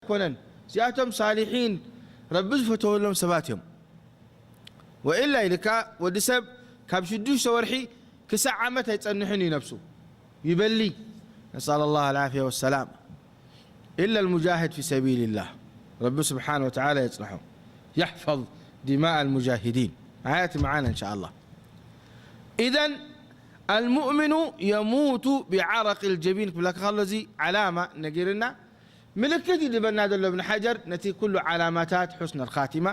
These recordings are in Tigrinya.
ኣይኮነን። እዚኣቶም ሳሊሒን ረቢ ዝፈተወሎም ሰባት እዮም። ወኢላ ኢልካ ወዲ ሰብ ካብ ሽዱሽተ ወርሒ ክሳዕ ዓመት ኣይጸንሕን እዩ ነብሱ። ይበሊ። ነስኣል ላህ ኣልዓፍያ ወሰላም። إلا المجاهد في سبيل الله. ረቢ ስብሓነ ወተዓላ የጽንሖ። يحفظ دماء المجاهدين. ኣያቲ መዓና እንሻ ኣላህ። إذن المؤمن يموت بعرق الجبين ክብለካ ከሎ እዚ ዓላማ ነጊርና ምልክት ይድበና ዘሎ እብን ሓጀር ነቲ ኩሉ ዓላማታት ሑስነል ኻቲማ።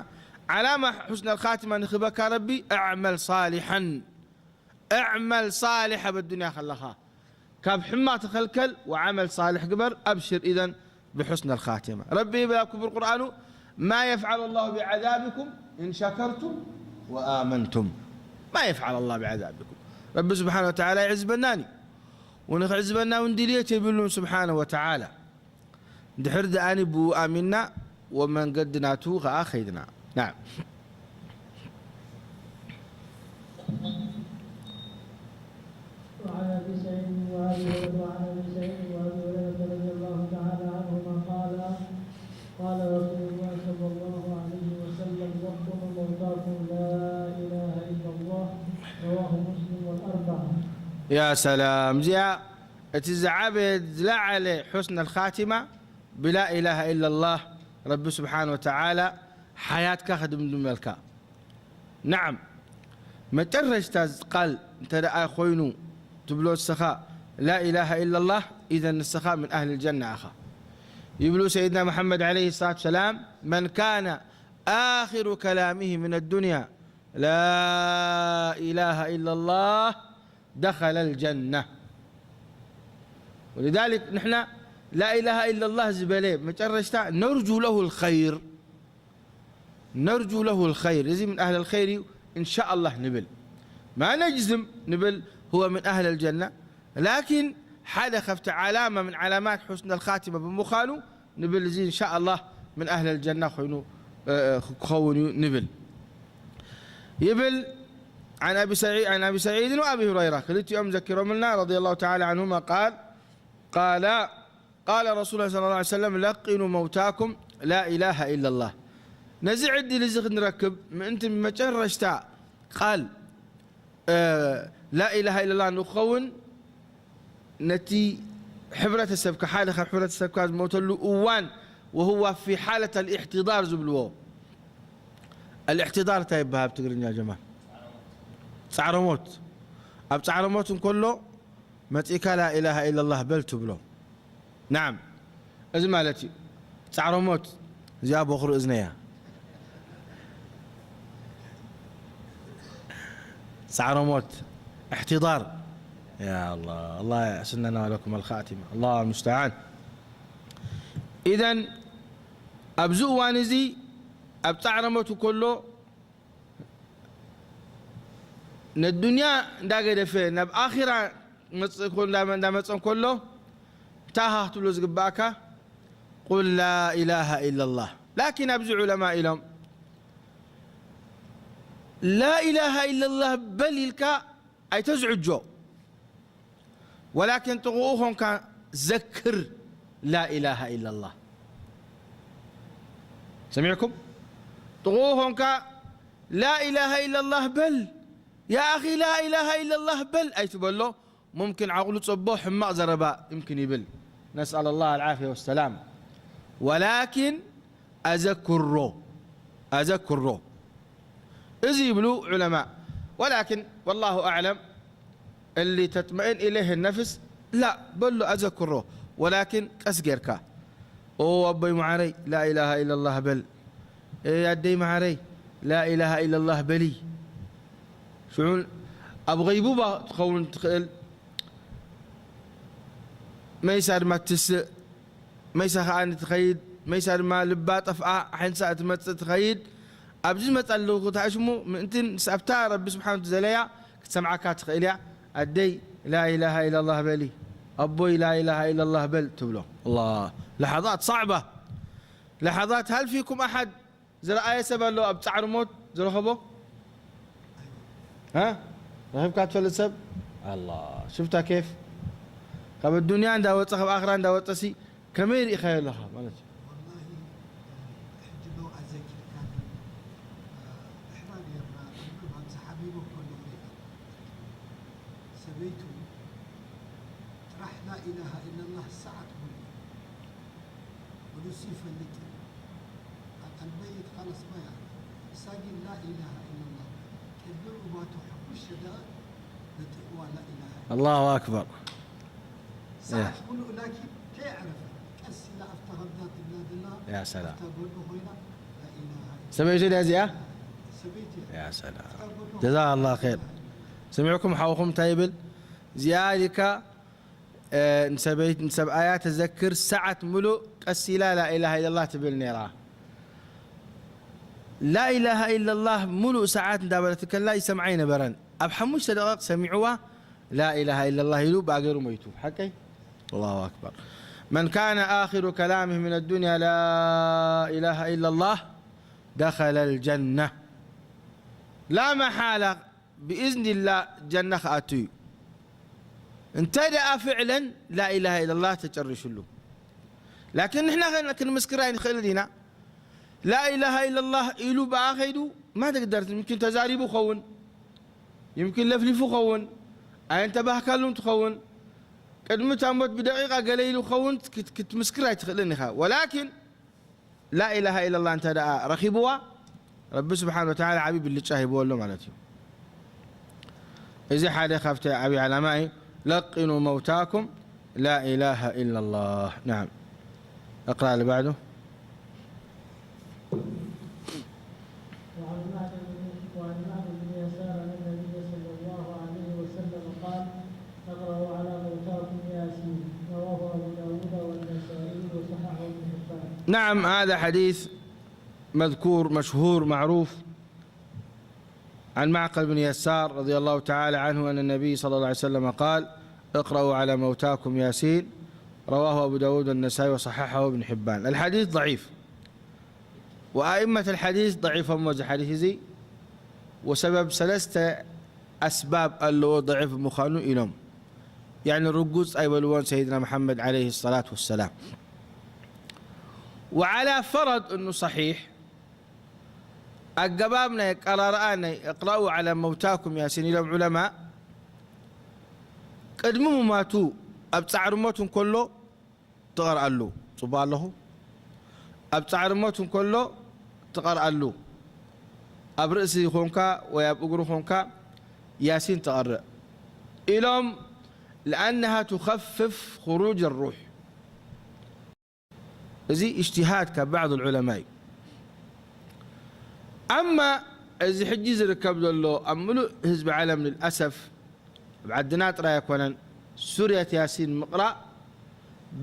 ዓላማ ሑስነል ኻቲማ ንኽበካ ረቢ እዕመል ሳሊሐን እዕመል ሳሊሕ ኣብ ኣዱንያ ከለኻ ካብ ሕማቕ ተኸልከል ወዓመል ሳልሕ ግበር ኣብሽር ኢዘን ብሑስነል ኻቲማ ረቢ ይብል ኣብ ክቡር ቁርኣኑ ما يفعل الله بعذابكم إن شكرتم وآمنتم ما يفعل الله بعذابكم ረቢ ስብሓን ወተዓላ ይዕዝበናን እዩ ونخعزبنا ون دليت يبلون سبحانه وتعالى ድሕር ደኣኒ ብኡ ኣሚንና ወመንገዲ ናቱ ኸኣ ኸይድና ናም وعن ابي سعيد وابي هريره وعن ابي سعيد وابي هريره رضي الله تعالى عنهما قال قال رسول الله صلى الله عليه وسلم لقنوا موتاكم لا اله الا الله رواه مسلم والاربعه. يا سلام እዚኣ እቲ ዝዓበየ ዝለዓለ حسن الخاتمة ብلا إله إلا الله ረቢ ስብሓን ወተዓላ ሓያትካ ክድምድመልካ نعم መጨረሽታ ቃል እንተ ደኣ ኮይኑ ትብሎ ንስኻ لا إله إلا الله إذا ንስኻ من أهل الجنة ኢኻ ይብሉ سيدنا محمد عليه الصلاة والسلام من كان آخر كلامه من الدنيا لا إله إلا الله دخل الجنة ولذلك نحن لا إله إلا الله ዝበለ መጨረሽታ نرجو له الخير نرجو له الخير እዚ من أهل الخير እዩ إن شاء الله ንብል ما نجزم ንብል هو من أهل الجنة لكن ሓደ ካብቲ علامة من علامات حسن الخاتمة ብምዃኑ ንብል እዚ إن شاء الله من أهل الجنة ኮይኑ ክኸውን እዩ ንብል ይብል عن أبي سعيد عن أبي سعيد وأبي هريرة ክልቲኦም ዘኪሮምልና رضي الله تعالى عنهما قال قال قال رسول الله صلى الله عليه وسلم لقنوا موتاكم لا إله إلا الله ነዚ ዕድል እዚ ክንረክብ ምእንቲ መጨረሽታ ቃል لا إله إلا الله ንኸውን ነቲ ሕብረተሰብካ ሓደ ካብ ሕብረተሰብካ ዝሞተሉ እዋን وهو في حالة الاحتضار ዝብልዎ الاحتضار እንታይ ይበሃል ብትግርኛ ጀማል ጻዕረ ሞት ኣብ ጻዕረ ሞት እንከሎ መጺእካ لا إله إلا الله በል ትብሎ نعم እዚ ማለት እዩ ጻዕረ ሞት እዚኣ በኹሪ እዝነያ ጻዕረ ሞት احتضار يا الله الله يحسن لنا ولكم الخاتمة الله المستعان إذن ኣብዚ እዋን እዚ ኣብ ጻዕረ ሞት ከሎ ነዱንያ እንዳገደፈ ናብ ኣኺራ መጽእ ኮ- እንዳ- እንዳመጸ እንከሎ እንታይ ኢኻ ክትብሎ ዝግባእካ ቁል ላኢላሃ ኢላላህ ላኪን ኣብዚ ዑለማ ኢሎም ላኢላሃ ኢላላህ በል ኢልካ ኣይተዝዕጆ ወላኪን ጥቕኡ ኾንካ ዘክር ላኢላሃ ኢላላህ ሰሚዕኩም ጥቕኡ ኾንካ ላኢላሃ ኢላላህ በል يا أخي لا إله إلا الله በል ኣይትበሎ ممكن ዓቕሉ ጸቦ ሕማቕ ዘረባ يمكن ይብል نسأل الله العافية والسلام ولكن أذكره أذكره እዚ ይብሉ علماء ولكن والله أعلم اللي تطمئن إليه النفس لا በሎ أذكره ولكن ቀስ ጌርካ ኦ ኣቦይ መዓረይ لا إله إلا الله በል ኣደይ መዓረይ لا إله إلا الله በሊ ሽዑ ኣብ غيبوبة ትኸውን ትኽእል መይሳ ድማ ትስእ መይሳ ከዓ ትኸይድ መይሳ ድማ ልባ ጠፍኣ ሓንሳ ትመፅእ ትኸይድ ኣብዚ ዝመፀሉ ሽሙ ምእንቲ ኣብታ ረቢ ስብሓን ዘለያ ክትሰምዓካ ትኽእል እያ ኣደይ لا إله إلا الله በሊ ኣቦይ لا إله إلا الله በል ትብሎ الله لحظات صعبة لحظات هل فيكم أحد ዝረኣየ ሰብ ኣሎ ኣብ ጻዕሪ ሞት ዝረኸቦ ها ረኺብካ ትፈልጥ ሰብ ኣላ ሽፍታ ኬፍ ካብ ኣዱንያ እንዳወፀ ካብ ኣኽራ እንዳወፀ ሲ ከመይ ርኢኻዮ ኣለኻ ማለት እዩ ንሱ ይፈልጥ። الميت خلص ما يعرف. مساكين لا إله إلا الله. ቅድሚ ምማቱ ሓሙሽተ ደቂቕ ነጢቕዋ لا إله إلا الله. الله أكبر. ሰዓት ሙሉእ ላኪን ከይዕረፈ ቀስ ኢላ ኣብታ ከምዛ ትብላ ዘላ يا سلام. ኣብታ ጎድኑ ኮይና لا إله إلا الله. ሰበይቱ ድያ እዚኣ? ሰበይቲ እያ። يا سلام. ኣብታ ጎድኑ جزاها الله خير. سمعكم ሓውኹም እንታይ ይብል? እዚኣ ኢልካ ንሰበይት ንሰብኣያ ተዘክር ሰዓት ሙሉእ ቀስ ኢላ لا إله إلا الله ትብል ነይራ። لا إله إلا الله ሙሉእ ሰዓት እንዳበለት ከላ ይሰምዓ ኣይነበረን። ኣብ ሓሙሽተ ደቂቕ ሰሚዕዋ لا إله إلا الله ኢሉ ብኣገሩ ሞይቱ። ሓቀይ؟ الله أكبر. من كان آخر كلامه من الدنيا لا إله إلا الله دخل الجنة لا محالة. ብኢዝኒላህ ጀና ክኣቱ እዩ። እንተ ደኣ ፍዕለን ላኢላሃ ኢለላህ ተጨሪሽሉ። ላኪን ንሕና ከ ክንምስክር ኣይንኽእልን ኢና። ላኢላሃ ኢለላህ ኢሉ ብኣ ኸይዱ ማ ተግደርት፣ ይምኪን ተዛሪቡ ኸውን፣ ይምኪን ለፍሊፉ ኸውን፣ ኣየንተባህካሉን ትኸውን፣ ቅድሚ እታ ሞት ብደቂቃ ገለ ኢሉ ኸውን ክት-፣ ክትምስክር ኣይትኽእልን ኢኻ። ወላኪን ላኢላሃ ኢለላህ እንተ ደኣ ረኺብዋ፣ ረቢ ስብሓን ወተዓላ ዓብዪ ብልጫ ሂብዎ ኣሎ ማለት እዩ። እዚ ሓደ ካብቲ ዓብዪ ዓላማ እዩ። ለቂኑ መውታኩም ላኢላሃ ኢለላህ። ናዓም። اقرأ اللي بعده. وعن معقل بن وعن معقل بن يسار أن النبي صلى الله عليه وسلم قال: اقرأوا على موتاكم ياسين. رواه أبو داود والنسائي وصححه ابن حبان. نعم، هذا حديث مذكور مشهور معروف عن معقل بن يسار رضي الله تعالى عنه أن النبي صلى الله عليه وسلم قال: اقرأوا على موتاكم ياسين. رواه أبو داود والنسائي وصححه ابن حبان. الحديث ضعيف، وأئمة الحديث ضعيف موز حديث زي، وسبب ثلاثة أسباب اللي هو ضعيف مخانو إلهم، يعني الرجوز أي بلوان سيدنا محمد عليه الصلاة والسلام. وعلى فرض أنه صحيح، ኣገባብ ናይ ኣቀራርኣ ናይ እቅራኡ ዓላ መውታኩም ያሲን ኢሎም ዑለማ፣ ቅድሚ ሙማቱ ኣብ ጻዕሪ ሞት እንከሎ ትቐርኣሉ። ጽቡቕ ኣለኹ? ኣብ ጻዕሪ ሞት እንከሎ ትቐርኣሉ። ኣብ ርእሲ ኾንካ ወይ ኣብ እግሩ ኾንካ ያሲን ትቐርእ ኢሎም፣ لأنها تخفف خروج الروح. እዚ اجتهاد ካብ بعض العلماء እዩ። ኣማ እዚ ሕጂ ዝርከብ ዘሎ ኣብ ምሉእ ህዝቢ ዓለም للأسف ኣብ ዓድና ጥራይ ኣይኮነን ሱረት ያሲን ምቕራእ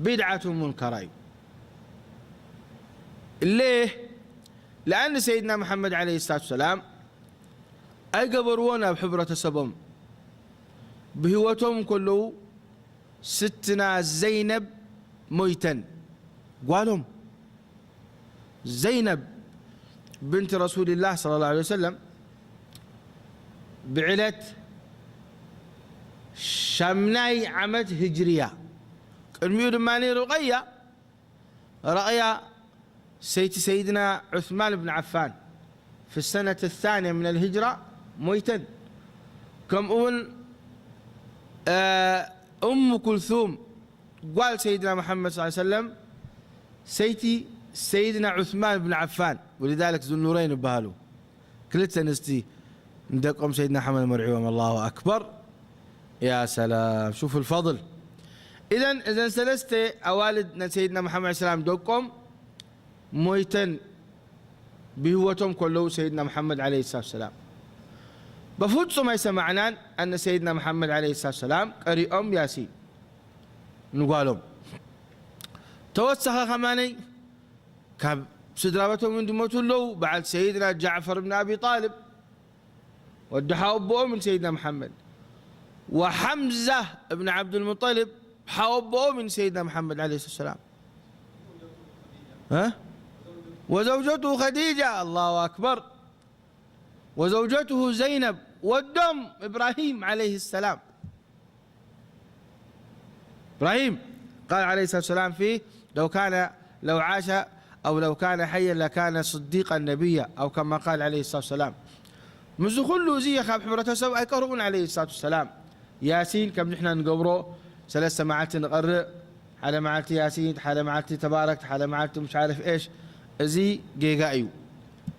بدعة منكرة እዩ። ليه؟ لأن سيدنا محمد عليه الصلاة والسلام ኣይገበርዎን ኣብ ሕብረተሰቦም ብህይወቶም እንከለዉ ስትና ዘይነብ ሞይተን ጓሎም ዘይነብ ብንት ረሱልላህ صلى الله عليه وسلم ብዕለት ሻምናይ ዓመት ህጅርያ ቅድሚኡ ድማ ሩቀያ ረቕያ ሰይቲ ሰይድና ዑስማን ብን ዓፋን في السنة الثانية من الهجرة ሞይተን። ከምኡ እውን እሙ ኩልሱም ጓል ሰይድና መሓመድ صلى الله عليه وسلم ሰይቲ ሰይድና ዑስማን ብን ዓፋን ولذلك ዙኑረይን ይበሃሉ። ክልተ ኣንስቲ ንደቆም ሰይድና ሓመድ መርዒዎም። الله أكبر. يا سلام، شوف الفضل. إذن እዘን ሰለስተ ኣዋልድ ናይ ሰይድና መሓመድ ሰላም ደቆም ሞይተን ብህይወቶም ከለዉ ሰይድና መሓመድ عليه الصلاة والسلام በፍጹም ኣይሰማዕናን ኣነ ሰይድና መሓመድ عليه الصلاة والسلام ቀሪኦም ያሲን ንጓሎም። ተወሰኸ ከማነይ ካብ ስድራ ቤቶም እውን ድመቱ ኣለዉ። በዓል ሰይድና ጃዕፈር ብን ኣቢ ጣልብ ወዲ ሓወቦኦም ንሰይድና መሓመድ ወሓምዛ እብን ዓብዱልሙጠልብ ሓወቦኦም ንሰይድና መሓመድ عليه الصلاة والسلام ها؟ وزوجته خديجة. الله أكبر. وزوجته زينب ወዶም إبراهيم عليه السلام إبراهيم قال عليه الصلاة والسلام فيه لو كان لو عاش أو لو كان حيا لكان صديقا نبيا أو كما قال عليه الصلاة والسلام. ምስዚ ኩሉ እዚ ካብ ሕብረተሰብ ኣይቀርኡን عليه الصلاة والسلام። ያሲን ከም ንሕና ንገብሮ ሰለስተ መዓልቲ ንቐርእ ሓደ መዓልቲ ያሲን፣ ሓደ መዓልቲ ተባረክ፣ ሓደ መዓልቲ مش عارف إيش። እዚ ጌጋ እዩ።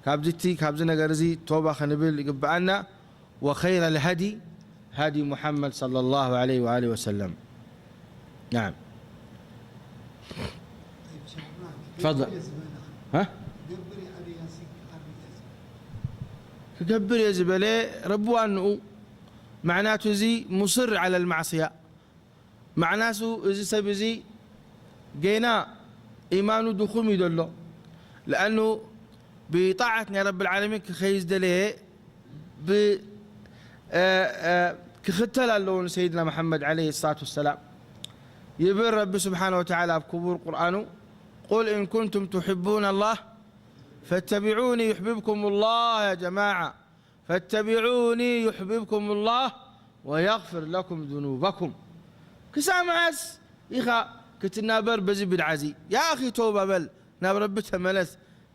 ካብዚ እቲ፣ ካብዚ ነገር እዚ ተውባ ክንብል ይግብኣና። وخير الهدي هدي محمد صلى الله عليه وآله وسلم. نعم. تفضل. ها؟ ክገብር እየ ዝበለ ረቢ ዋንኡ፣ መዕናቱ እዚ ሙስር على المعصية። መዕናሱ እዚ ሰብ እዚ ገና ኢማኑ ድኹም እዩ ዘሎ። ለኣኑ ብጣዓት ናይ ረብል ዓለሚን ክኸይድ ዝደለየ ብ-፣ እ፣ እ፣ ክኽተል ኣለዎ ንሰይድና መሓመድ ዓለይሂ ሰላቱ ወሰላም። ይብል ረቢ ስብሓነ ወተዓላ ኣብ ክቡር ቁርኣኑ፣ قل إن كنتم تحبون الله فاتبعوني يحببكم الله. يا جماعة، فاتبعوني يحببكم الله ويغفر لكم ذنوبكم. ክሳብ መዓስ ኢኻ ክትናበር በዚ ብድዓ እዚ? ያ ኣኺ ተውባ በል፣ ናብ ረቢ ተመለስ።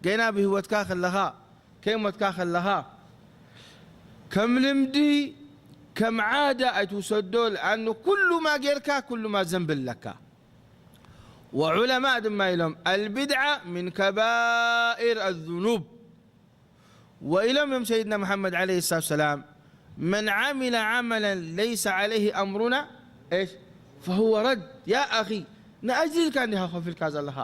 ገና ብህይወትካ ከለኻ፣ ከይሞትካ ከለኻ፣ ከም ልምዲ፣ ከም ዓዳ ኣይትውሰዶ። ለኣኑ ኩሉማ ጌርካ፣ ኩሉማ ዘንቢ ኣለካ። ወዑለማእ ድማ ኢሎም፣ البدعة من كبائر الذنوب። ወኢሎም እዮም ሰይድና መሓመድ ዓለይሂ ሰላቱ ሰላም፣ من عمل عملا ليس عليه أمرنا إيش فهو رد። ያ ኣኺ፣ ንኣጅሪ ኢልካ እንዲኻ ኮፍ ኢልካ ዘለኻ፣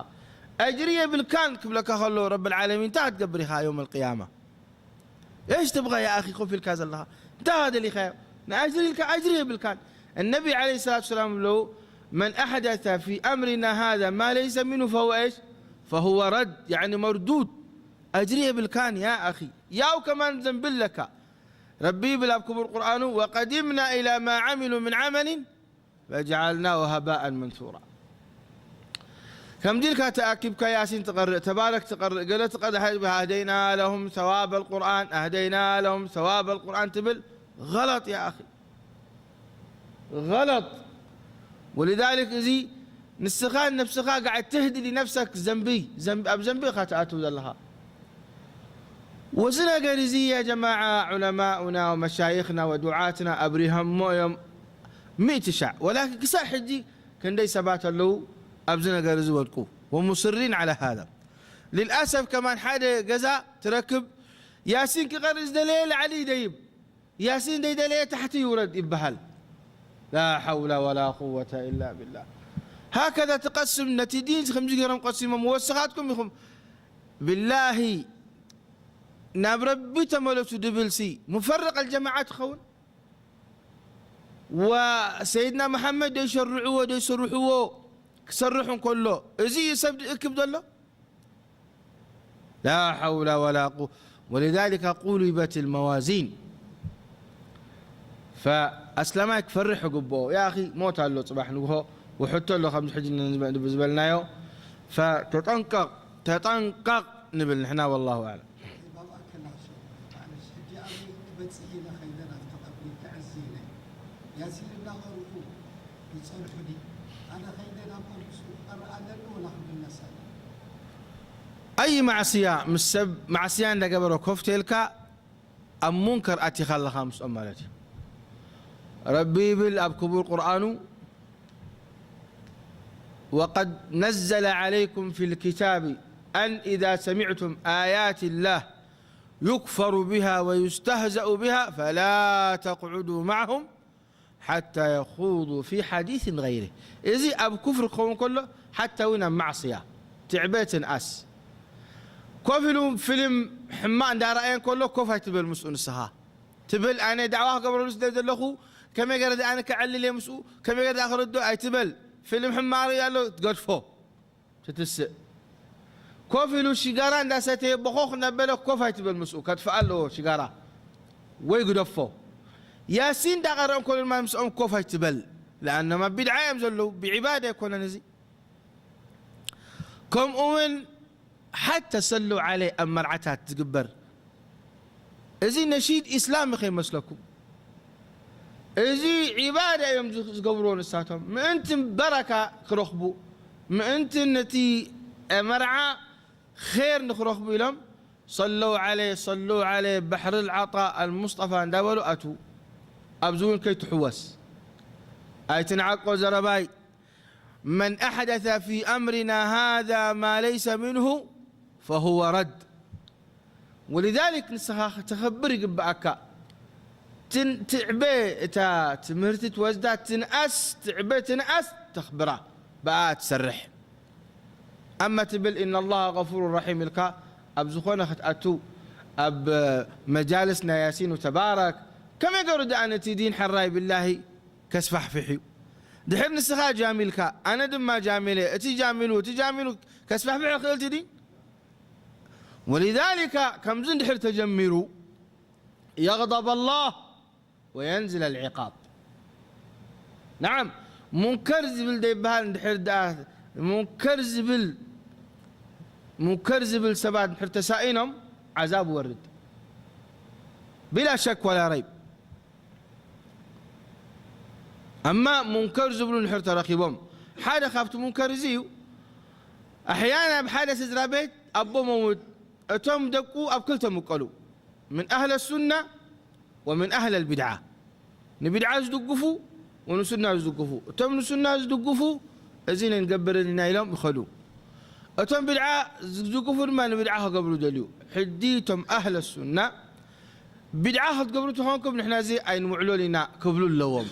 ኣጅሪ የብልካን ክብለካ ከሎ ረብል ዓለሚን እንታይ ክትገብር ኢኻ የውመል ቅያማ؟ إيش تبغى يا أخي ኮፍ ኢልካ ዘለኻ? እንታይ ደሊኻዮ? ንኣጅሪ ኢልካ ኣጅሪ የብልካን። النبي عليه الصلاة والسلام ብለው، من أحدث في أمرنا هذا ما ليس منه فهو إيش فهو رد، يعني مردود። ኣጅሪ የብልካን ያ ኣኺ፣ ያው ከማን ዘንቢ ኣለካ። ረቢ ይብል ኣብ ክቡር ቁርኣኑ፣ وقدمنا إلى ما عملوا من عمل فجعلناه هباء منثورا። ከምዚ ኢልካ ተኣኪብካ ያሲን ትቐርእ፣ ተባረክ ትቐርእ፣ ገለ ትቐርእ፣ أهدينا لهم ثواب القرآن، أهدينا لهم ثواب القرآن ትብል፣ غلط يا أخي. غلط. ولذلك እዚ ንስኻ ነብስኻ ጋዕ ትህዲ لنفسك ዘንቢ፣ ዘንቢ፣ ኣብ ዘንቢ ኢኻ ትኣትው ዘለኻ። ወዚ ነገር እዚ يا جماعة علماؤنا ومشايخنا ودعاتنا ኣብሪሆሞ እዮም ሚእቲ ሻዕ። ولكن ክሳብ ሕጂ ክንደይ ሰባት ኣለዉ ኣብዚ ነገር እዚ ወድቁ ومصرين على هذا. للأسف كمان ሓደ ገዛ ትረክብ ያሲን ክቐርእ ዝደለየ ላዕሊ ይደይብ። ያሲን ዘይደለየ ታሕቲ ይውረድ ይበሃል። لا حول ولا قوة إلا بالله. هكذا تقسم ነቲ ዲን ከምዚ ገይሮም ቀሲሞም ወስኻትኩም ኢኹም። بالله ናብ ረቢ ተመለሱ ድብልሲ ሙፈርቕ ኣልጀማዓ ትኸውን። ወሰይድና መሓመድ ደይሸርዕዎ ደይሰርሕዎ ክሰርሕ እንከሎ እዚ እዩ ሰብ ድእክብ ዘሎ። لا حول ولا قوة. ولذلك قلبت الموازين. فኣስላማይ ክፈርሕ ይግብኦ። يا أخي ሞት ኣሎ ጽባሕ ንግሆ፣ ውሕቶ ኣሎ ከምዚ ሕጂ ን-፣ ዝበልናዮ። فتጠንቀቕ፣ ተጠንቀቕ ንብል ንሕና والله أعلم። أي معصية، ምስ ሰብ ማዕስያ እንዳገበረ ኮፍ ተልካ ኣብ ሙንከር ኣቲኻ ኣለኻ ምስኦም ማለት እዩ። ረቢ ይብል ኣብ ክቡር ቁርኣኑ، وقد نزل عليكم في الكتاب أن إذا سمعتم آيات الله يكفر بها ويستهزأ بها فلا تقعدوا معهم حتى يخوضوا في حديث غيره. እዚ ኣብ ኩፍሪ ክኸውን ከሎ ሓታ እውን ኣብ ማዕስያ ትዕበትን ኣስ ኮፍ ኢሉ ፊልም ሕማቕ እንዳረኣየ ከሎ ኮፍ ኣይትበል ምስኡ ንስኻ። ትብል ኣነ ዳዕዋ ክገብረሉ ስለ ዘለኹ ከመይ ገይረ ኣነ ከዕልል እየ ምስኡ፣ ከመይ ገይረ ክርዶ ኣይትበል። ፊልም ሕማቕ ርኢ ኣሎ ትገድፎ። ትትስእ። ኮፍ ኢሉ ሽጋራ እንዳሰተየ ቦኾኽ እናበለ ኮፍ ኣይትበል ምስኡ፣ ከጥፍኣ ኣለዎ ሽጋራ ወይ ግደፎ። ያሲን እንዳቐረአ እንከሎ ድማ ምስኦም ኮፍ ኣይትበል። ለኣኖም ኣብ ቢድዓ እዮም ዘለዉ፣ ብዒባዳ ኣይኮነን እዚ። ከምኡ እውን ሓታ ሰሉ ዓለይ ኣብ መርዓታት ዝግበር እዚ ነሺድ ኢስላሚ ከይመስለኩም። እዚ ዒባዳ እዮም ዝ-፣ ዝገብርዎ ንሳቶም። ምእንቲ በረካ ክረኽቡ፣ ምእንቲ ነቲ መርዓ ኼር ንክረኽቡ ኢሎም ሰሉ ዓለይ፣ ሰሉ ዓለይ፣ ባሕሪ ልዓጣ ኣልሙስጠፋ እንዳበሉ ኣትዉ። ኣብዚ እውን ከይትሕወስ። ኣይትንዓቆ ዘረባይ። من أحدث في أمرنا هذا ما ليس منه فهو رد. ولذلك ንስኻ ከተኽብር ይግብኣካ። ትዕበ እታ ትምህርቲ ትወስዳ፣ ትንኣስ ትዕበ ትንኣስ ተኽብራ፣ ብኣ ትሰርሕ። ኣማ ትብል إن الله غفور رحيم ኢልካ ኣብ ዝኾነ ክትኣቱ፣ ኣብ መጃልስ ናይ ያሲን ወተባረክ፣ ከመይ ገሩ ደኣ ነቲ ዲን ሕራይ ብላሂ ከስፋሕፍሕ እዩ። ድሕር ንስኻ ጃሚልካ፣ ኣነ ድማ ጃሚለ፣ እቲ ጃሚሉ እቲ ጃሚሉ ከስፋሕፍሕ ይኽእል ድዩ? ولذلك ከምዚ እንድሕር ተጀሚሩ يغضب الله وينزل العقاب. نعم، ሙንከር ዝብል ዘይበሃል እንድሕር ደኣ ሙንከር ዝብል ሙንከር ዝብል ሰባት እንድሕር ተሳኢኖም ዓዛብ ወርድ ብላ ሸክ ወላ ረይብ። ኣማ ሙንከር ዝብሉ እንድሕር ተረኺቦም፣ ሓደ ካብቲ ሙንከር እዚ እዩ። ኣሕያና ኣብ ሓደ ስድራ ቤት ኣቦ መውት፣ እቶም ደቁ ኣብ ክልተ ምቀሉ፣ ምን ኣህለ ሱና ወምን ኣህለ ልቢድዓ። ንቢድዓ ዝድግፉ ወንሱና ዝድግፉ። እቶም ንሱና ዝድግፉ እዚ ነንገብርን ኢና ኢሎም ይኸዱ። እቶም ቢድዓ ዝድግፉ ድማ ንቢድዓ ክገብሩ ደልዩ። ሕጂ እቶም ኣህለ ሱና ቢድዓ ክትገብሩ ተኾንኩም ንሕና እዚ ኣይንውዕሎን ኢና ክብሉ ኣለዎም።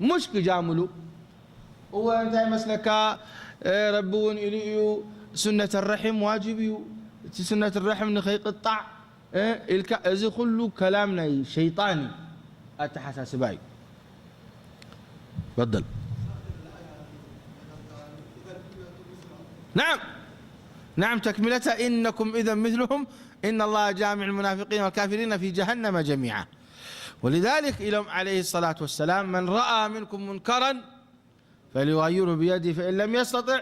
ሙሽ ክጃምሉ። እወ እንታይ መስለካ፣ እ፣ ረቢ እውን ኢሉ እዩ፣ ሱነት ረሒም ዋጅብ እዩ፣ እቲ ሱነት ረሒም ንኸይቅጣዕ፣ እ፣ ኢልካ፣ እዚ ኩሉ ከላም ናይ ሸይጣን እዩ፣ ኣተሓሳስባ እዩ። በደል። نعم، نعم، تكملتها إنكم إذا مثلهم إن الله جامع المنافقين والكافرين في جهنم جميعا. ولذلك إلهم عليه الصلاة والسلام: من رأى منكم منكرا فليغيره بيده فإن لم يستطع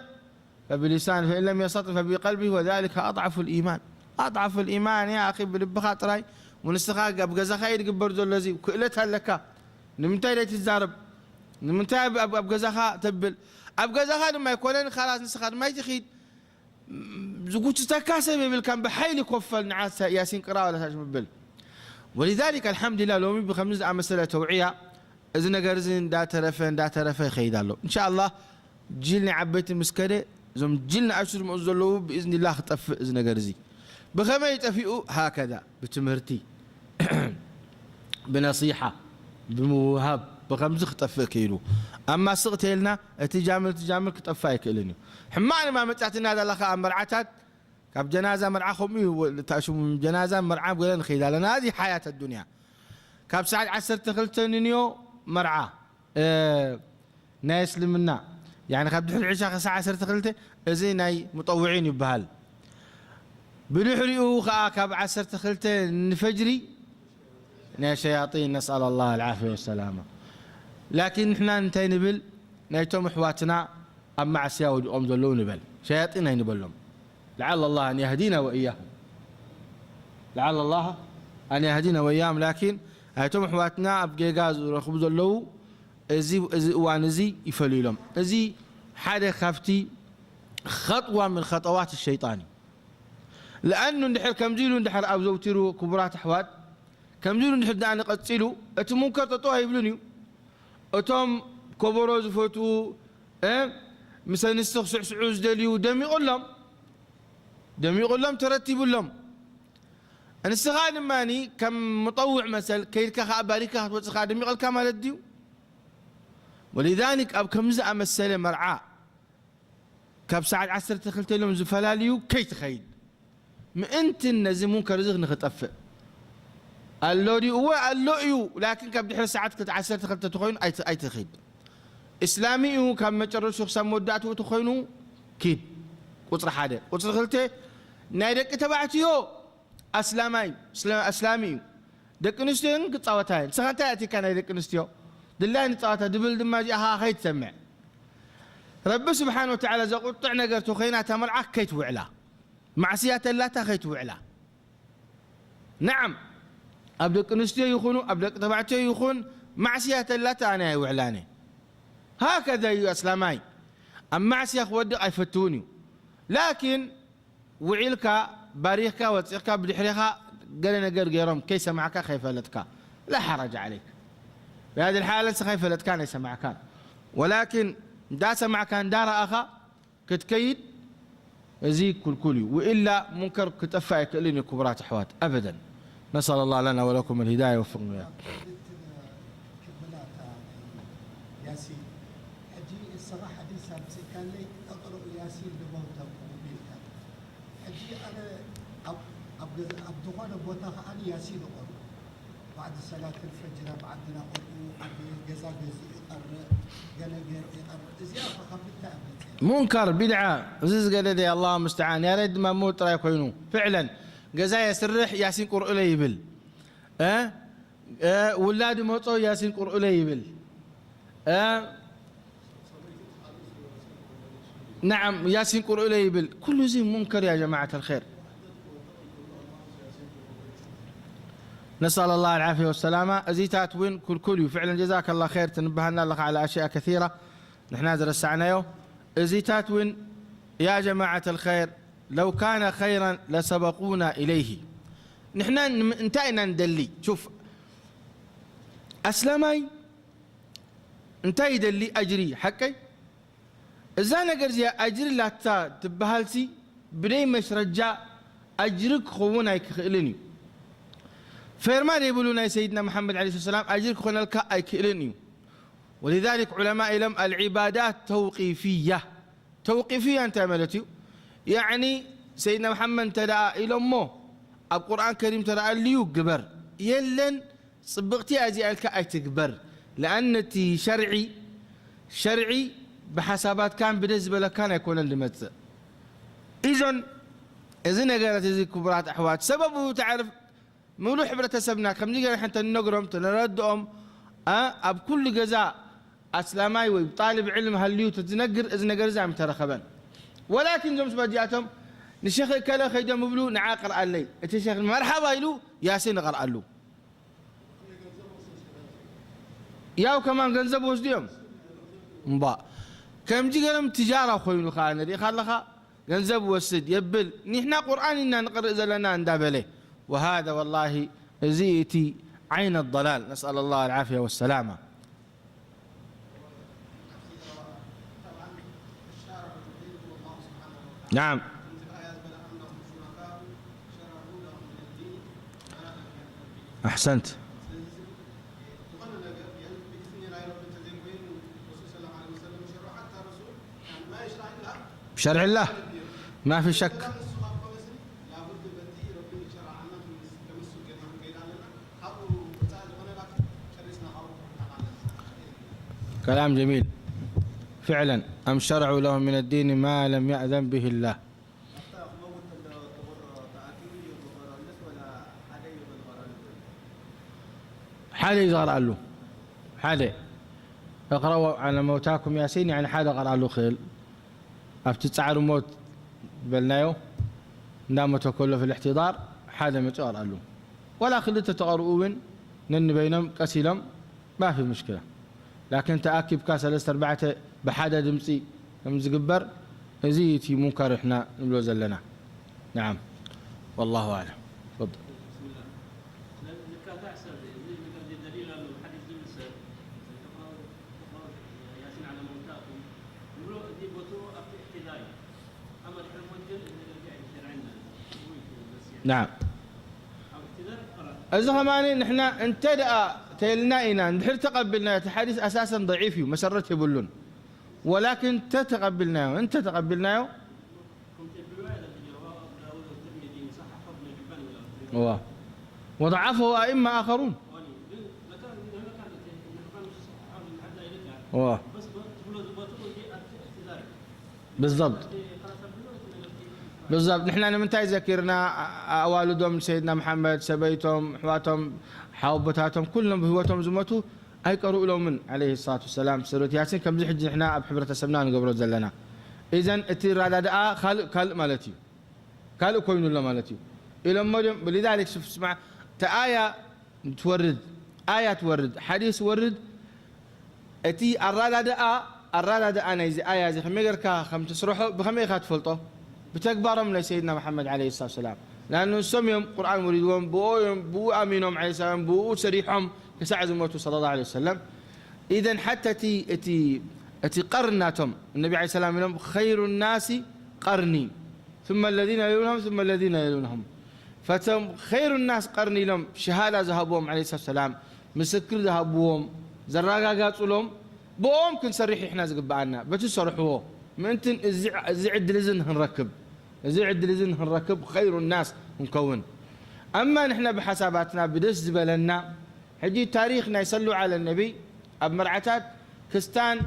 فبلسانه فإن لم يستطع فبقلبه وذلك أضعف الإيمان. أضعف الإيمان يا أخي، ብልብኻ ጥራይ። ወንስኻ ኣብ ገዛኻ እዩ ዝግበር ዘሎ፣ እዚ ክእለት ኣለካ። ንምንታይ ዘይትዛረብ? ንምንታይ ኣብ፣ ኣብ፣ ኣብ ገዛኻ ተብል? ኣብ ገዛኻ ድማ ኣይኮነን፣ ካላስ ንስኻ ድማ ኣይትኺድ። ዝጉትተካ ሰብ የብልካን፣ ብሓይሊ ኮፈል ንዓ ያሲን ቅራ ወላ ታሽ ምብል። ولذلك الحمد لله ሎሚ ብከምዚ ዝኣመሰለ ተውዕያ እዚ ነገር እዚ እንዳተረፈ፣ እንዳተረፈ ይኸይድ ኣሎ። إن شاء الله ጅል ናይ ዓበይቲ ምስ ከደ፣ እዞም ጅል ንኣሽቱ ዝመፁ ዘለዉ ብኢዝኒላህ ክጠፍእ እዚ ነገር እዚ። ብኸመይ ጠፊኡ? ሃከዛ፣ ብትምህርቲ፣ ብነሲሓ፣ ብምውሃብ፣ ብኸምዚ ክጠፍእ ክኢሉ። ኣማ ስቕ ተይልና፣ እቲ ጃምል፣ እቲ ጃምል ክጠፍእ ኣይክእልን እዩ። ሕማቕ ድማ መጻትና ዘለኻ ኣብ መርዓታት፣ ካብ ጀናዛ መርዓ ከምኡ እዩ፣ ወ-፣ ተኣሽሙ ጀናዛ መርዓ ገለ ንኸይድ ኣለና። እዚ ሓያት ኣዱንያ። ካብ ሰዓት ዓሰርተ ክልተ ንንዮ መርዓ፣ እ፣ ናይ እስልምና፣ ያኒ ካብ ድሕሪ ዕሻ ክሳዕ ዓሰርተ ክልተ፣ እዚ ናይ ሙጠውዒን ይበሃል። ብድሕሪኡ ኸኣ ካብ ዓሰርተ ክልተ ንፈጅሪ ናይ ሸያጢን፣ ነስኣል ኣላህ ኣልዓፍያ ወሰላማ። ላኪን ንሕና እንታይ ንብል? ናይቶም ኣሕዋትና ኣብ ማዕስያ ወዲቖም ዘለዉ ንበል። ሸያጢን ኣይንበሎም። لعل الله أن يهدينا وإياهم. لعل الله أن يهدينا وإياهم. ላኪን ናይቶም ኣሕዋትና ኣብ ጌጋ ዝረኽቡ ዘለዉ እዚ፣ እዚ እዋን እዚ ይፈልዩ ኢሎም። እዚ ሓደ ካብቲ ኸጥዋ ምን ኸጠዋት ሸይጣን እዩ። ለኣኑ እንድሕር ከምዚ ኢሉ እንድሕር ኣብ ዘውቲሩ ክቡራት ኣሕዋት፣ ከምዚ ኢሉ እንድሕር ደኣ ንቐጺሉ፣ እቲ ሙንከር ጠጠው ኣይብልን እዩ። እቶም ከበሮ ዝፈትዉ፣ እ፣ ምስ ኣንስቲ ክስዕስዑ ዝደልዩ ደሚቑሎም፣ ደሚቑሎም፣ ተረቲቡሎም። ንስኻ ድማኒ ከም ሙጠውዕ መሰል ከይድካ ኸዓ ባሪካ ክትወጽእ ኸዓ ደሚቐልካ ማለት ድዩ? ወሊዛሊክ ኣብ ከምዚ ዝኣመሰለ መርዓ ካብ ሰዓት ዓሰርተ ክልተ ኢሎም ዝፈላልዩ ከይትኸይድ። ምእንቲ ነዚ ሙንከር እዚ ንኽጠፍእ። ኣሎ ድዩ? እወ ኣሎ እዩ። ላኪን ካብ ድሕሪ ሰዓት ክልተ ዓሰርተ ክልተ ተኾይኑ ኣይት-፣ ኣይትኺድ። እስላሚ እዩ። ካብ መጨረሹ ክሳብ መወዳእትኡ ተኾይኑ ኪድ። ቁፅሪ ሓደ። ቁፅሪ ክልተ ናይ ደቂ ተባዕትዮ ኣስላማይ፣ ስለ-፣ ኣስላሚ እዩ። ደቂ ኣንስትዮ ግን ክፃወታ እየን። ንስኻ እንታይ ኣእቲካ ናይ ደቂ ኣንስትዮ? ድላይ ንፃወታ ድብል ድማ እዚኣ ኸዓ ከይትሰምዕ። ረቢ ስብሓን ወተዓላ ዘቁጥዕ ነገር ተኾይና እታ መርዓ ከይትውዕላ። ማዕስያ ተላታ ከይትውዕላ። ነዓም፣ ኣብ ደቂ ኣንስትዮ ይኹኑ፣ ኣብ ደቂ ተባዕትዮ ይኹን፣ ማዕስያ ተላታ ኣነ ኣይውዕላን እየ። ሃከዛ እዩ ኣስላማይ። ኣብ ማዕስያ ክወድቕ ኣይፈትውን እዩ። ላኪን ውዒልካ፣ ባሪኽካ፣ ወጺእካ፣ ብድሕሬኻ ገለ ነገር ገይሮም ከይሰማዕካ፣ ከይፈለጥካ፣ ላ ሓረጅ ዓለይክ። ብሃዚ ሓለ ንስኻ ኣይፈለጥካን ኣይሰማዕካን። ወላኪን እንዳሰማዕካ እንዳረኣኻ ክትከይድ እዚ ክልኩል እዩ። ወኢላ ሙንከር ክጠፍእ ኣይክእልን እዩ ክቡራት ኣሕዋት፣ ኣበደን። نسأل الله لنا ولكم الهداية وفقنا وإياكم. ክብላታ ያሲን። ሕጂ እስኻ ሓዲስ ኣምጺእካለይ፣ "እቅርኡ ያሲን ንመውተኩም" ኢልካ። ሕጂ ኣነ ኣብ፣ ኣብ ገዛ፣ ኣብ ዝኾነ ቦታ ከኣ ያሲን እቐርኡ። ባዕዲ ሰላት ኣልፈጅር ኣብ ዓድና ቆልዑ ኣብ ገዛ ገዚኡ ይቐርእ፣ ገለ ገይሩ ይቐርእ። እዚኣ ኸ ካብ ምንታይ እያ መፂኣ? ሙንከር፣ ቢድዓ፣ እዚ ዝገደደ፣ ኣላሁ ሙስተዓን። ያሬድ ማሞ ጥራይ ኮይኑ፣ ፍዕለን፣ ገዛ የስርሕ፣ ያሲን ቁርኡለይ ይብል። እ? እ፣ ውላድ መጾ፣ ያሲን ቁርኡለይ ይብል። እ፣ ነዓም፣ ያሲን ቁርኡለይ ይብል። ኩሉ እዚ ሙንከር፣ ያ ጀማዓት ኣልኸይር። ነስኣል ኣላህ ኣልዓፍያ ወሰላማ። እዚታት እውን ክልኩል እዩ። ፍዕለን ጀዛከ ላህ ኸይር፣ ትንበሃና ኣለኻ ዓላ ኣሽያ ከሲራ። ንሕና ዝረሳዕናዮ እዚታት እውን፣ ያ ጀማዓት ኣልኸይር፣ ለው ካነ ኸይራን ለሰበቁና ኢለይሂ። ንሕና ንም-፣ እንታይ ኢና ንደሊ? ሹፍ፣ ኣስላማይ እንታይ ይደሊ? ኣጅሪ፣ ሓቀይ? እዛ ነገር እዚኣ ኣጅሪ ላታ ትበሃልሲ ብደይ መሽረጃ ኣጅሪ ክኸውን ኣይክኽእልን እዩ። ፌርማ ዘይብሉ ናይ ሰይድና መሓመድ ዓለይሂ ሰላም ኣጅሪ ክኾነልካ ኣይክእልን እዩ። ወሊዛሊክ ዑለማ ኢሎም ኣልዒባዳት ተውቂፍያ። ተውቂፍያ እንታይ ማለት እዩ? ያዕኒ ሰይድና መሓመድ እንተ ደኣ ኢሎሞ ኣብ ቁርኣን ከሪም ተደኣ ኣልዩ ግበር። የለን ጽብቕቲ እያ እዚኣ ኢልካ ኣይትግበር። ለኣን እቲ ሸርዒ፣ ሸርዒ ብሓሳባትካን ብደስ ዝበለካን ኣይኮነን ዝመጽእ። ኢዞን እዚ ነገራት እዚ ክቡራት ኣሕዋት፣ ሰበቡ ተዕርፍ ምሉእ ሕብረተሰብና ከምዚ ገይርና እንተ ንነግሮም፣ እንተ ነረድኦም፣ ኣ፣ ኣብ ኩሉ ገዛ ኣስላማይ ወይ ጣልብ ዕልም ሃልዩ ተዝነግር፣ እዚ ነገር እዚ ኣይምተረኸበን። ወላኪን እዞም ስባት እዚኣቶም ንሸኽ እከለ ከይዶም ይብሉ፣ ንዓ ቅርኣለይ። እቲ ሸኽ መርሓባ ኢሉ፣ ያሲን ይቐርኣሉ። ያው ከማን ገንዘብ ወስዱ እዮም። እምባ ከምዚ ገይሮም ትጃራ ኮይኑ ከኣ ንሪኢኻ ኣለኻ። ገንዘብ ወስድ የብል። ኒሕና ቁርኣን ኢና ንቕርእ ዘለና እንዳበለ። وهذا والله እዚ እቲ ዓይነ ضلال. نسأل الله العافية والسلامة. نعم. أحسنت. بشرع الله ما في شك. كلام جميل. فعلا، أم شرعوا لهم من الدين ما لم يأذن به الله. ሓደ እዩ ዝቐርኣሉ። ሓደ እቕረኡ ዓለ መውታኩም ያሲን፣ ያኒ ሓደ ቀርኣሉ ክእል። ኣብቲ ጻዕሪ ሞት ዝበልናዮ፣ እንዳ ሞተ ከሎ ፊል እሕትዳር ሓደ መጺኡ ቀርኣሉ። ወላ ክልተ ተቐርኡ እውን ነንበይኖም ቀስ ኢሎም ማፊ ሙሽኪላ። ላኪን ተኣኪብካ ሰለስተ ኣርባዕተ ብሓደ ድምጺ ከም ዝግበር፣ እዚ እቲ ሙንከር ንሕና ንብሎ ዘለና። ነዓም። ወላሁ ኣዕለም። ተፈደል። ብስምላህ። ስለዚ ዝካታዕ ሰብ እዚ ነገር እዚ ደሊል ኣሎ፣ ሓዲስ ዝብል ሰብ፣ ተቕረኡ፣ ተቕረኡ ያሲን ዓላ መውታኩም፣ ንብሎ፣ እዚ ቦትኡ ኣብቲ እሕትዳር እዩ። ኣማ ድሕሪ ሞት ግን እዚ ነገር እዚ ኣይሸርዕን ማለት እዩ። ነዓም። ኣብ እሕትዳር ቀረብ። እዚ ኸማኒ ንሕና እንተ ደኣ ተይልና ኢና፣ እንድሕር ተቐቢልናዮ፣ እቲ ሓዲስ ኣሳሰን ደዒፍ እዩ፣ መሰረት የብሉን። ወላኪን እንተ ተቐቢልናዮ፣ እንተ ተቐቢልናዮ፣ ከምቲ ብሪዋያ ዘለ ጀዋብ ኣቡ ዳውድ ወትርሚዚ ወሰሓሖ እብኑ ሒባን ወላ እዋ። ወضعفه أئمة آخرون. እዋ። بالضبط. بالضبط. ንሕና ንምንታይ ዘኪርና? ኣዋልዶም ሰይድና መሓመድ፣ ሰበይቶም፣ ኣሕዋቶም፣ ሓወቦታቶም፣ ኩሎም ብህይወቶም ዝሞቱ ኣይቀርኡሎምን፣ ዓለይሂ ሰላቱ ወሰላም፣ ሱረት ያሲን። ከምዚ ሕጂ ንሕና ኣብ ሕብረተሰብና ንገብሮ ዘለና። ኢዘን እቲ ኣረዳድኣ ካልእ፣ ካልእ ማለት እዩ። ካልእ ኮይኑ ኣሎ ማለት እዩ። ኢሎሞ ድዮም? ብሊዛሊክ ሽፍ፣ ስማዕ፣ እቲ ኣያ ትወርድ፣ ኣያ ትወርድ፣ ሓዲስ ትወርድ፣ እቲ ኣረዳድኣ፣ ኣረዳድኣ ናይዚ ኣያ እዚ ከመይ ጌርካ ከም ትስርሖ ብኸመይ ኢኻ ትፈልጦ? ብተግባሮም ናይ ሰይድና መሓመድ ዓለይሂ ሰላቱ ወሰላም። ለኣኑ ንሶም እዮም ቁርኣን ወሪድዎም፣ ብኡ እዮም፣ ብኡ ኣሚኖም ዓለይሂ ሰላም፣ ብኡ ሰሪሖም ክሳዕ ዝሞቱ ሰለላሁ ዓለይሂ ወሰለም። ኢዘን ሓታ እቲ፣ እቲ እቲ ቀርን ናቶም ነቢ ዓለይሂ ሰላም ኢሎም ኸይሩ ናሲ ቀርኒ ثم الذين يلونهم ثم الذين يلونهم ፈቶም ኸይሩ ናስ ቀርኒ ኢሎም ሸሃዳ ዝሃብዎም ዓለይሂ ሰላም ምስክር ዝሃብዎም ዘረጋጋጹሎም ብኦም ክንሰርሕ ኢሕና ዝግብኣና በቲ ዝሰርሕዎ ምእንትን እዚ ዕድል እዚ ንክንረክብ እዚ ዕድል እዚ ንክንረክብ ኸይሩ ናስ ክንከውን ኣማ ንሕና ብሓሳባትና ብደስ ዝበለና ሕጂ ታሪኽ ናይ ሰሉ ዓለ ነቢ ኣብ መርዓታት ክስታን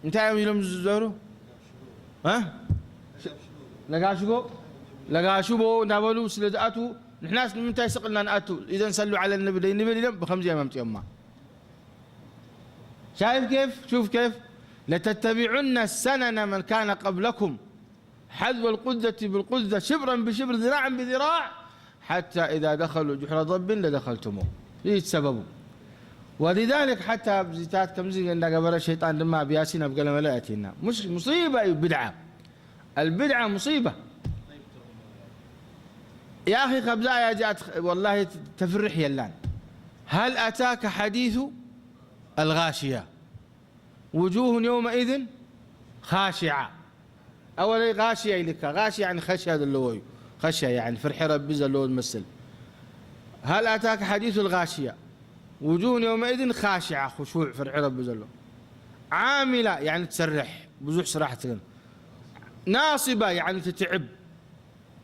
እንታይ እዮም ኢሎም ዝዘሩ ለጋሽቦ ለጋሽቦ እንዳበሉ ስለ ዝኣትዉ ንሕናስ ንምንታይ ስቕ ኢልና ንኣቱ ኢዘን ሰሉ ዓለ ነቢ ደይንብል ኢሎም ብከምዚ እዮም ኣምፅኦማ ሻይፍ ኬፍ ሹፍ ኬፍ ለተተቢዑነ ሰነነ መን ካነ ቀብለኩም حذو القذة بالقذة شبرا بشبر ذراعا بذراع حتى إذا دخلوا جحر ضب لدخلتموه ይህ ሰበቡ ولذلك حتى ብዚታት ከምዚ እንዳገበረ ሸይጣን ድማ ብያሲን ኣብ ገለመለ ያእቲና مش مصيبة እዩ بدعة البدعة مصيبة يا أخي خبزة يا جات والله تفرح يلان هل أتاك حديث الغاشية وجوه يومئذ خاشعة أولا غاشية إلك غاشية يعني خشية دلوي خشية يعني فرح ربي زلو المسل هل أتاك حديث الغاشية وجوه يومئذ خاشعة خشوع فرح ربي زلو عاملة يعني تسرح بزوح سراحة ناصبة يعني تتعب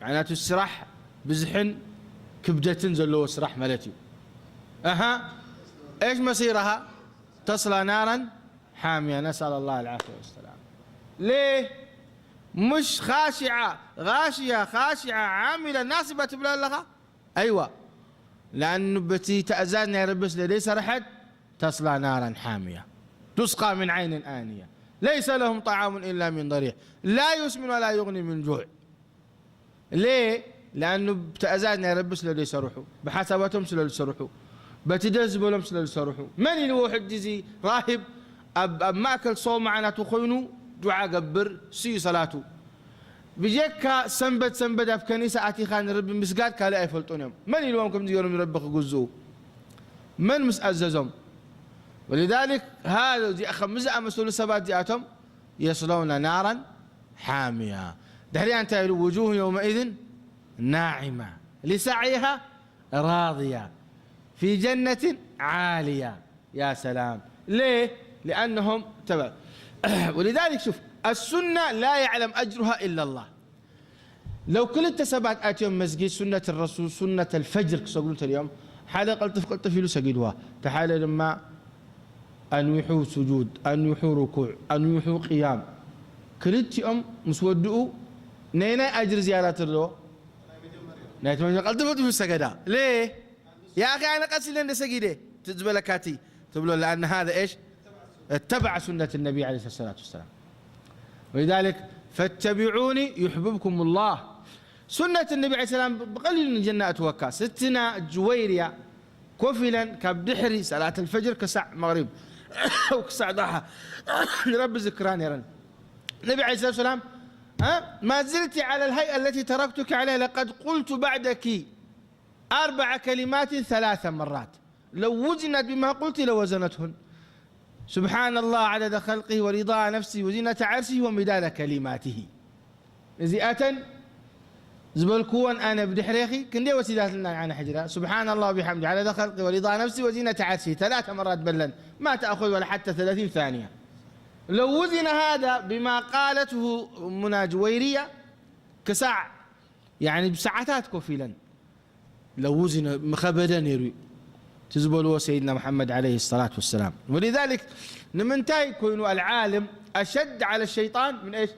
يعني تسرح بزحن كبدة زلو سراح ملتي أها إيش مصيرها تصلى نارا حامية نسأل الله العافية والسلام ليه مش خاشعة غاشية خاشعة عاملة ناصبة تبلا لها أيوة لأنه بتي تأذان يا ربس لدي سرحت تصلى نارا حامية تسقى من عين آنية ليس لهم طعام إلا من ضريع لا يسمن ولا يغني من جوع ليه؟ لأنه ብትእዛዝ ናይ ረቢ ስለ ዘይሰርሑ ብሓሳባቶም ስለ ዝሰርሑ በቲ ደስ ዝበሎም ስለ ዝሰርሑ መን ኢልዎ ሕጂ እዚ ራሂብ ኣብ ኣብ ማእከል ሶማዕ ናቱ ኮይኑ ዱዓ ገብር ስዩ ሰላቱ ብጀካ ሰንበት ሰንበት ኣብ ከኒሳ ኣቲኻ ንረቢ ምስጋድ ካልእ ኣይፈልጡን እዮም መን ኢልዎም ከምዚ ገይሮም ንረቢ ክግዝኡ መን ምስ ኣዘዞም ولذلك هذا ከምዚ ዝኣመሰሉ ሰባት እዚኣቶም يصلون نارا حامية ድሕሪኣ እንታይ ኢሉ وجوه يومئذ ناعمة لسعيها راضية في جنة عالية يا سلام ليه؟ لأنهم تبع ولذلك شوف السنة لا يعلم أجرها إلا الله لو ክልተ ሰባት ኣትዮም መስጊድ ሱነት ረሱል ሱነት ኣልፈጅር ክሰግዱ እንተልዮም ሓደ ቀልጥፍ ቀልጥፍ ኢሉ ሰጊድዋ እቲ ሓደ ድማ ኣንዊሑ ስጁድ ኣንዊሑ ርኩዕ ኣንዊሑ ቅያም ክልቲኦም ምስ ወድኡ ነይናይ ኣጅር ዝያዳ ትርድዎ ናይ ተመጀመር ቀልጥፍ ቀልጥፍ ሰገዳ ሌ يا أخي أنا ቀስ ኢለ እንደ ሰጊደ ዝበለካቲ ትብሎ لأن هذا إيش اتبع سنة النبي عليه الصلاة والسلام ولذلك فاتبعوني يحببكم الله سنة النبي عليه السلام ብቐሊሉ ንጀና እትወካ ስትና ጅወይርያ ኮፍ ኢለን ካብ ድሕሪ ሰላት الفجر ክሳዕ መغሪብ ክሳዕ ضحى ንረቢ ዝክራ ነይረን ነቢ عليه الصلاة والسلام ما زلت على الهيئة التي تركتك عليها لقد قلت بعدك أربع كلمات ثلاث مرات لو وزنت بما قلت لوزنتهن سبحان الله عدد خلقه ورضاء نفسه وزنة عرشه ومداد كلماته እዚኣተን ዝበልክወን ኣነ ብድሕሬኺ ክንደይ ወሲዳትና ንዓና ሕጅራ سبحان الله وبحمده عدد خلقه ورضاء نفسه وزنة عرشه ثلاث مرات በለን ما تأخذ ولا حتى ثلاثين ثانية لو وزن هذا بما قالته منى جويرية ክሳዕ يعني ብሰዓታት ኮፍ ኢለን ለውዝነ ምኸበደ ነይሩ እዩ እቲ ዝበልዎ ሰይድና መሓመድ عليه الصلاة والسلام ولذلك ንምንታይ ኮይኑ العالم أشد على الشيطان من إيش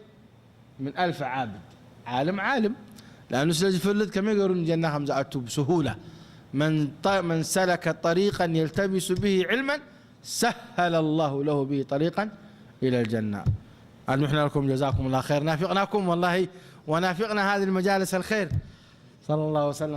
من ألف عابد عالم عالم لأنه ስለ ዝፈልጥ ከመይ ገይሩ ንጀና ከም ዝኣቱ ብስሁላ من ط- من سلك طريقا يلتمس به علما سهل الله له به طريقا إلى الجنة أنحنا لكم جزاكم الله خير نافقناكم والله ونافقنا هذه المجالس الخير صلى الله وسلم